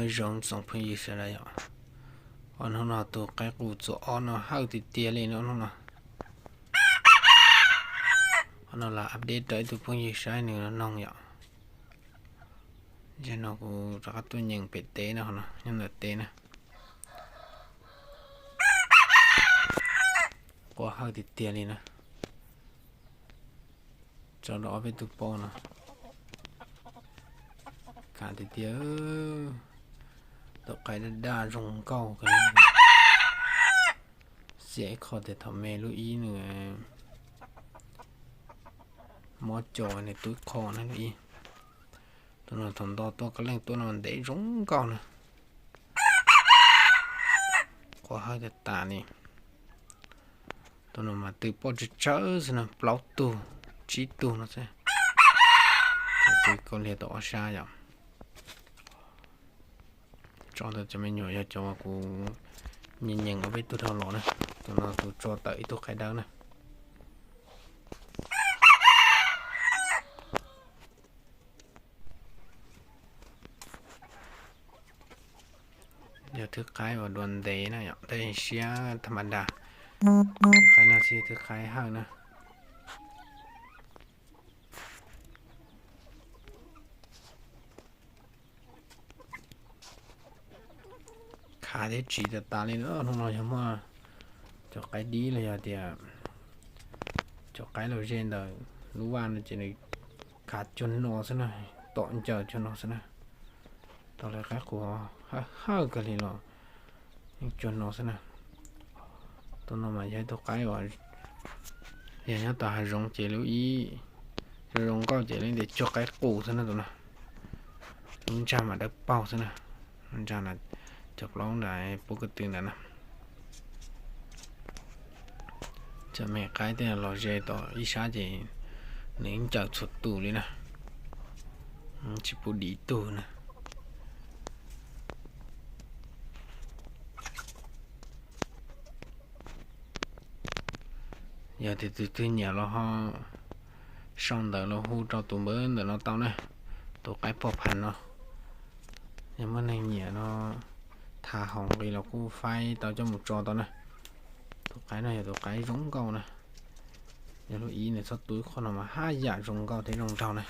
Nyob zoo tsoom phooj ywg sawv daws yom. Hnub no tus qaib qus txuas ob no hawj tiag tiag li no hnub no. Hnub no los update rau ib tug phooj ywg saib nws noog yom. Zaum no kuv rov qab tuaj nyeem pem teb no, nyob ntawm teb na. Quaj hawj tiag tiag li na. Tso rau ob peb tug poj no. Kav tiag tiag. Tus qaib daj daj zoo nkauj kawg li. Xiam ib qho tias thaum me lub ib nws mob cos nws tu ib qho na lub ib. Tus no thaum nto tuaj koj leej tuaj no ntev zoo nkauj na. Quaj hawj tas tas li. Tus no mas tw poj tsawg tsawg xwb na, plaub tug, tsib tug no xwb. Tw kaus liag tau ob sab yom. Tso ntawm cov me nyuam yog cov kuv nyeem nyeem ob peb tug dhau los na. Tus no tus tso tawm ib tug qaib dawb na. Yog thwj qaib uas dua ntev na yom, tej siab tham ma da. Thwj qaib no xij thwj qaib hawj na. Khav thiab tsiv tas tas li na. Hnub no yog muaj cov qaib dib los yog tias cov qaib los ze ntawm lub vaj no ces nws khav cuag no xwb na, tom ncaws cuag no xwb na. Tau lawv qaib qus hawj kawg li los yeej cuag no xwb na. Tus no mas yog ib tug qaib uas yog nyob tom hav zoov ces lub ib zoo zoo nkauj ces lub ntias cuag qaib qus xwb na tus no. Lub ntsag mas dawb paug xwb na. Lub ntsag no cov plaub nram pub ko tw ntawd na. Cov me qaib tej los ze tom ib sab ces nws ncaws txhua tus li na, tsis pub dim ib tug na. Yog tias tus twg nyiam los ho sau ntawv los hu rau tus npawb ntawm no tau na. Tus qaib poj phas no, yog muaj neeg nyiam no, tham haum nqi los kuj faib tau coj mus tso tau na. Tus qaib no yog tus qaib zoo nkauj na. Yog lub ib nws txhob tu ib qho no mas haj yam zoo nkauj thiab zoo nraug na.